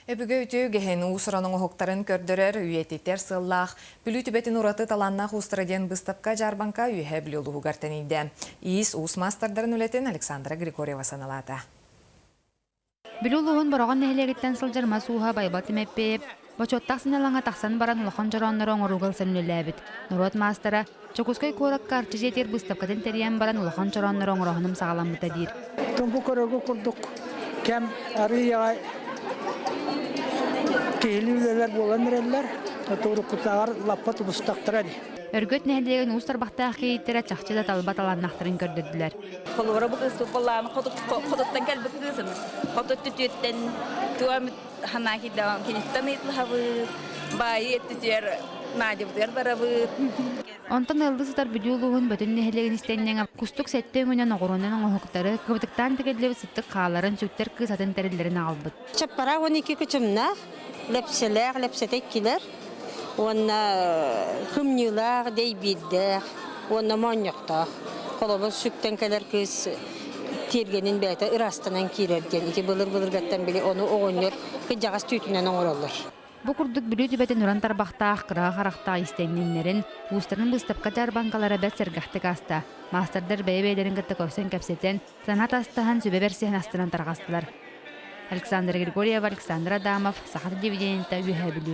Өбүгэ үтүө үгэһин уус-уран оҥоһуктарын көрдөрөр, үйэтитэр сыаллаах Бүлүү түбэтин ураты талааннаах уустара диэн быыстапка-дьаарбаҥка Үөһээ Бүлүү улууһугар тэнийдэ. Иис-уус маастардарын үлэтин Александра Григорьева сыаналаата. Бүлүү улууһун Бороҕон нэһилиэгиттэн сылдьар мас ууһа Байбал Тимэппиэйэп бочуоттаах сынньалаҥҥа тахсан баран улахан дьорооннору оҥорууга ылсан үлэлээбит. Норуот маастара Дьокуускай куоракка Арчы дьиэтигэр быыстапкатын тэрийэн баран улахан чорооннору оҥороһунум саҕаламмыта диир. Бу көрөргө курдук кэм арыый киһилии үлэлэр буолан эрэллэр. Уруккутааҕар лаппа тубустахтара дии. Өргөт нэһилиэгин уус тарбахтаах кийииттэрэ чахчы да талба талааннаахтарын көрдөрдүлэр. Холобура бу кыыс боллааны хотуттан кэлбит кыысым. Хотут түтүөттэн туом ханаа киирдэҕин киниттэн ыйыталаһабыт, баайы эттитигэр Надябытыгар барабыт. Онтон ыаллыы сытар Бүлүү улууһун Бөтүн нэһилиэгин истэнньэҥэ кустук сэттэ өҥүнэн оҕуруонан оҥоһуктары, кыбытыктаан тигиллибит сыттык хааларын, сүктэр кыыс атын тэриллэрин аҕалбыт. Чаппара 12 кычымнаах, лэпсэлээх, лэпсэтэ иккилэр уонна кымньыылаах, дэйбиирдээх уонна моонньохтоох. Холобур, сүктэн кэлэр кыыс тиэргэнин бэйэтэ ыраастанан киирэр диэн ити былыр-былыргаттан били ону оҕонньор кыдьаҕас түүтүнэн оҥороллор. Бу курдук Бүлүү түбэтин уран тарбахтаах, кыраҕа харахтаах истэнньэҥнэрин, уустарын быыстапка-дьаарбаҥкалара бэрт сэргэхтик ааста. Маастардар бэйэ-бэйэлэрин кытта көрсөн кэпсэтэн, санаа атастаһан, сүбэ бэрсиһэн астынан тарҕастылар. Александра Григорьева, Александр Адамов, Саха телевидениета, Үөһээ Бүлүү.